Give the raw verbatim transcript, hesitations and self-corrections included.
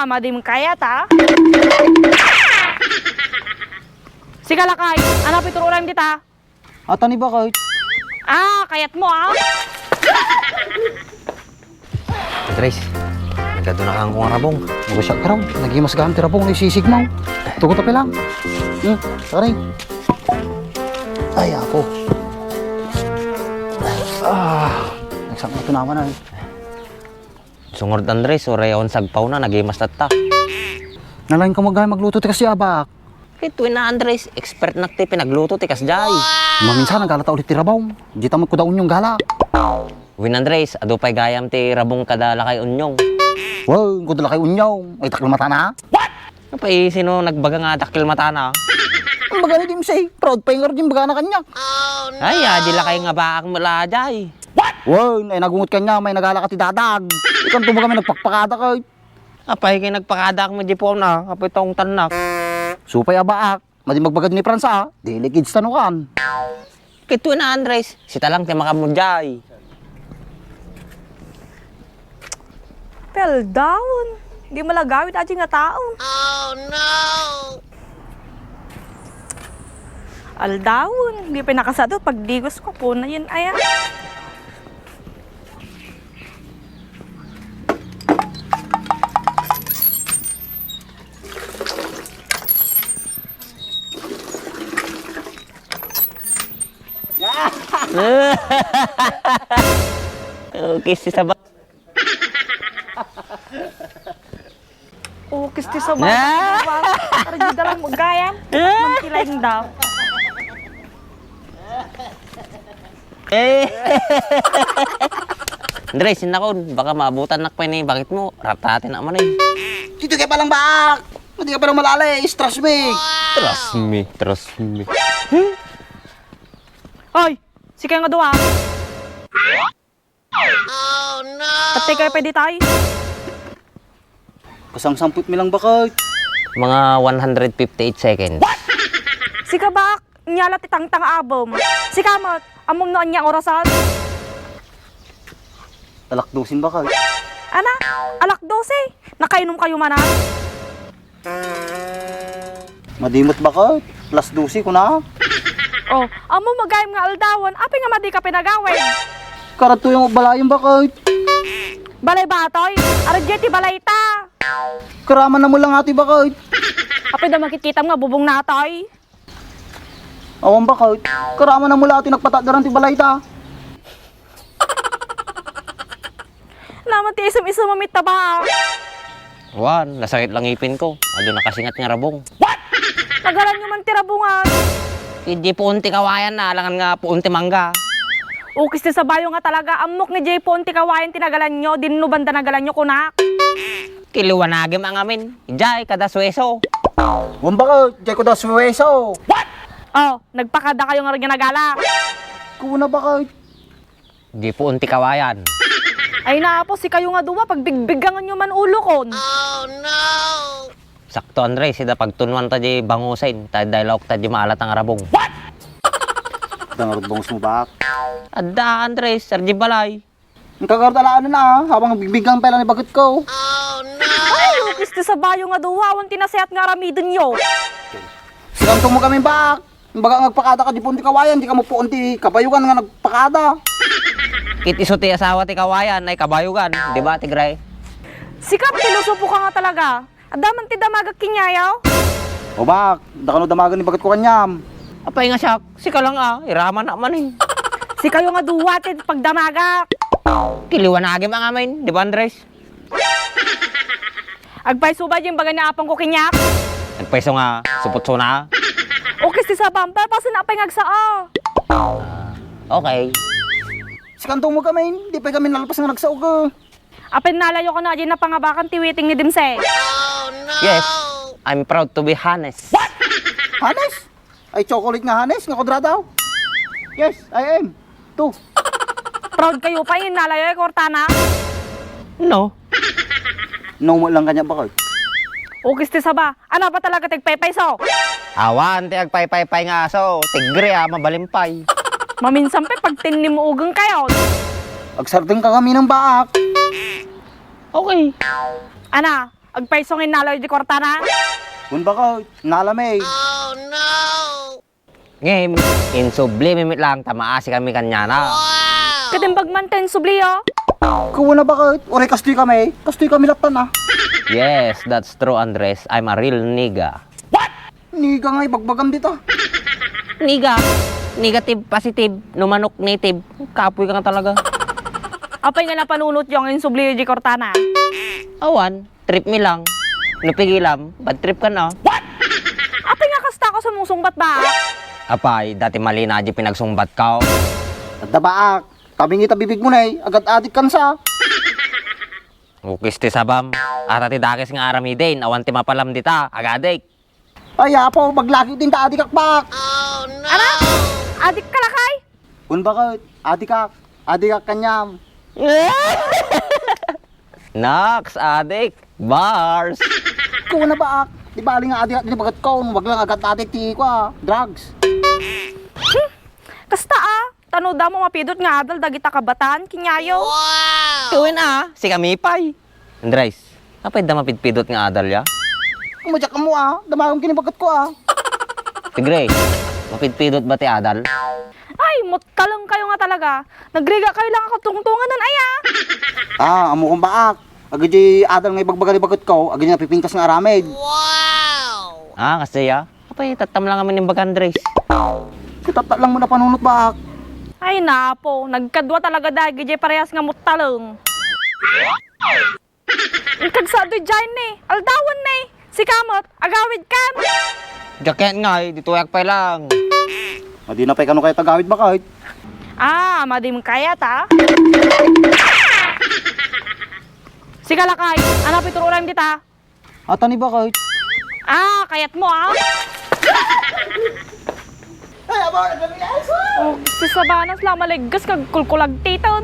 Madi mo kayat, a? Sika lakay, ania pay ti uray dita? Ata ni bakit? A, kayatmo, a? Andres, nagadu-aduaan ko nga rabong. Magusak ka raw. Nagimas gaan ti rabong, no isisigmaw. Tugot a pay lang. Hmm, sorry. Ay, ako. A, nagsakmato naman, a. Sungod, Andres, uray awan sagpawna, nagimas latta. Nalaingka gayam magluto ti kasdiay, Bak. Ket wen a, Andres, expert nak ti panagluto ti kasdiay. Maminsan, nagala ta ulit ti rabong. Dita met kuda onyong gala. Wen, Andres, adu pay gayam ti rabong kada lakay onyong. Wen, kuda lakay onyong. Ay, dakkel matana. Apay, sino nagbaga nga dakkel matana? Imbagana idi, Msay. Proud pay ngarud imbagana kaniak. Ay, a, di lakay nga baak met la diay. Wen, ay nagungot kaniak, may nagala ka ti dadag. Ikanto baga may nagpakpakada kay. Apay, kay nagpakadaak met diay puon, a, apay ta ungtannak. Supay a baak, madi magbagad ni Franz, a, di likid sa nukan. Ket wen a, Andres, sita lang ti makaammo diay. Aldawen, di malagawid a diay nga tao. Oh, no! Aldawen, di pay nakasado, pagdigos ko, punayen aya. Okay, si Saba. Ukis ti saba. Ah! Arjida lang mo gayam. Ah! Mantilaing daw. Eh. Andres, sinnakon, baka maabutannak pay ni baketmo. Ratati na man, eh. Dito kay palang baak. Madi ka palang malalis. Trust me. Trust me, trust me. Oy, sika nga dua. Patay kayo pwede tayo. Kasangsamput mi lang, baket. Mga one hundred fifty-eight seconds. Sika, bak, inyala ti tangtang abom. Sika met, ammom no ania orasan? Alak dosen, baket. Ana? Alak dose? Nakainom kayo man, a? Madi met, baket. Alas dose, kuna. Oh, ammom gayam nga aldawen, apay nga madi ka pinagawid? Karadtoy nga balayem, baket. Balay ba, atoy? Arad diay ti balay ta. Karaman na mo lang, atoy, baket. Apay da makitkitam nga bubong na, atoy? Awan, baket. Karaman na mo lang, atoy, nagpatadaran ti balay ta. Naman ti isum-isum a mitaba. Wan, nasakit lang ngipin ko. Adu nakasingat nga rabong. Nagalan nyo man ti rabungan. Di puon ti kawayan na, alangan nga puon ti mangga. Ukis ti sabayo nga talaga, ammok nga diay puon ti kawayan ti nagalan nyo, dinno banda nagalan nyo, kunak. Kiliwanagem a ngamin. Diay kada suweso. Wan, baket, diay kada suweso. Oh, nagpakada kayo nga rin nga nagala. Kuna, baket. Di puon ti kawayan. Ay, naapo, sikayo nga dua, pagbigbigangan nyo man ulokon. Oh, no! Sakto, Andres, ida pagtunwan ta di bangusen, ta daylaok ta di maalat nga rabong. What? Adda ngarud bangus mo, bak? Adda, Andres, sir, di balay. Ang kagarot alaan na, habang bigbigang pala ni baget ko. Oh, no! Ay, ukis ti sabayo nga dua, awan ti nasayaat nga aramiden yo. Sikamto mo kami, bak. Baga nga agpakada ka, di puon ti kawayan, di ka mo puon ti kabayugan nga nagpakada. Ket isu ti asawa ti kawayan, ay kabayugan, di ba, Tigray? Sikat, pilosopo ka nga talaga. Adda man ti damagak kenyayo? O bak, dakano damagan ni baget ko kaniam. Apay nga siak, sika lang a, iraman na manin. Sikayo nga dua ti pagdamagak. Kiliwanagem a ngamin, di ba, Andres? Agpayso ba diay baga ni apang ko keniak? Agpayso nga, supot sona. Ukis ti sabam, pero pasen apay nga agsao. Ah, okay. Sikanto mo kami, di pay kami nalpas nga nagsao ka. Apay nalayo kano a diay napangabakan ti witing ni Dimse? Yes, I'm proud to be honest. Honest? Ay, chocolate nga hanes nga kuadrado. Yes, I am. Two. Proud kayo pay, nalayo ay kwartana? No. No mo lang kanya, baket. Ukis ti saba. Ano ba talaga ti agpaypayso? Awan ti agpaypaypay nga aso. Tigre a, mabalimpay. Maminsan pay pagtinni mo ugang kayo. Agsardeng ka kami ng baak. Okay. Ana, Agpayso nga innalayo di kuartana? Kun bakit? Nalami. Ngem, insublimi met laeng ta maasikami kaniana. Ket imbag man ta insubliyo? Kuna bakit? Uray kastoy kami. Kastoy kami latta na. Yes, that's true, Andres. I'm a real nigga. Niga nga ibagbagam dita. Niga. Negative, positive, no manok native. Kapoy ka nga talaga. Apay nga napanunotyo nga insubliyo di kuartana? Awan, trip mi lang. No pigilam, bad trip ka na. Apay nga kasta ka sumusungbat ba? Apay, dati mali na di pinagsungbat ka. Adda baak, kami ngita bibig mo nay, agad-adik kan sa. Ukis ti sabam. Ata ti dakes nga aramiden, awan ti mapalam dita, agadik. Ay, apo, maglagi din ta adik akpak. Ano? Adik ka lakay? Kun bakit? Adik ak. Adik ak kanyam. Naks, adik. Bars. Kuna baak. Di bali nga adik ak, di bagat ko, wag lang agad adik ti kwa, drugs. Kasta a, tano damo mapidot nga adal dagita kabataan, kinyayo. Wow! Tuwin a, si kami pay. Andres, apay da mapidpidot nga adal ya? Kumadyak mo a, damagam kinibagat ko a. Tigre, mapidpidot ba ti adal? Ay, muttaleng kayo nga talaga. Nagriga kayo lang ako tungtungan nan aya. Ah, amo kong baak. Agadi adal nga ibagbaga ni bagat ko, agadi napipintas nga aramid. Wow! Ah, kasi ya? Apay, tattam lang amin ni Baga Andres. Kitatta lang mo napanunot baak. Ay, napo. Nagkadua talaga dagi jay parehas nga muttaleng. Kagsadoy jay ni. Aldawan ni. Sika met, agawid kan. Jacket nga, eh, dito ayak pay lang. Madi na pay kano kayat agawid bakit? Ah, madi mo kayat, ah. Sika lakay, ano pitururan kita? Ata ni bakit? Ah, kayat mo, ah. Ay, aba, nagkami na. Oh, si Sabanas lang maliggas kag kulkulag titon.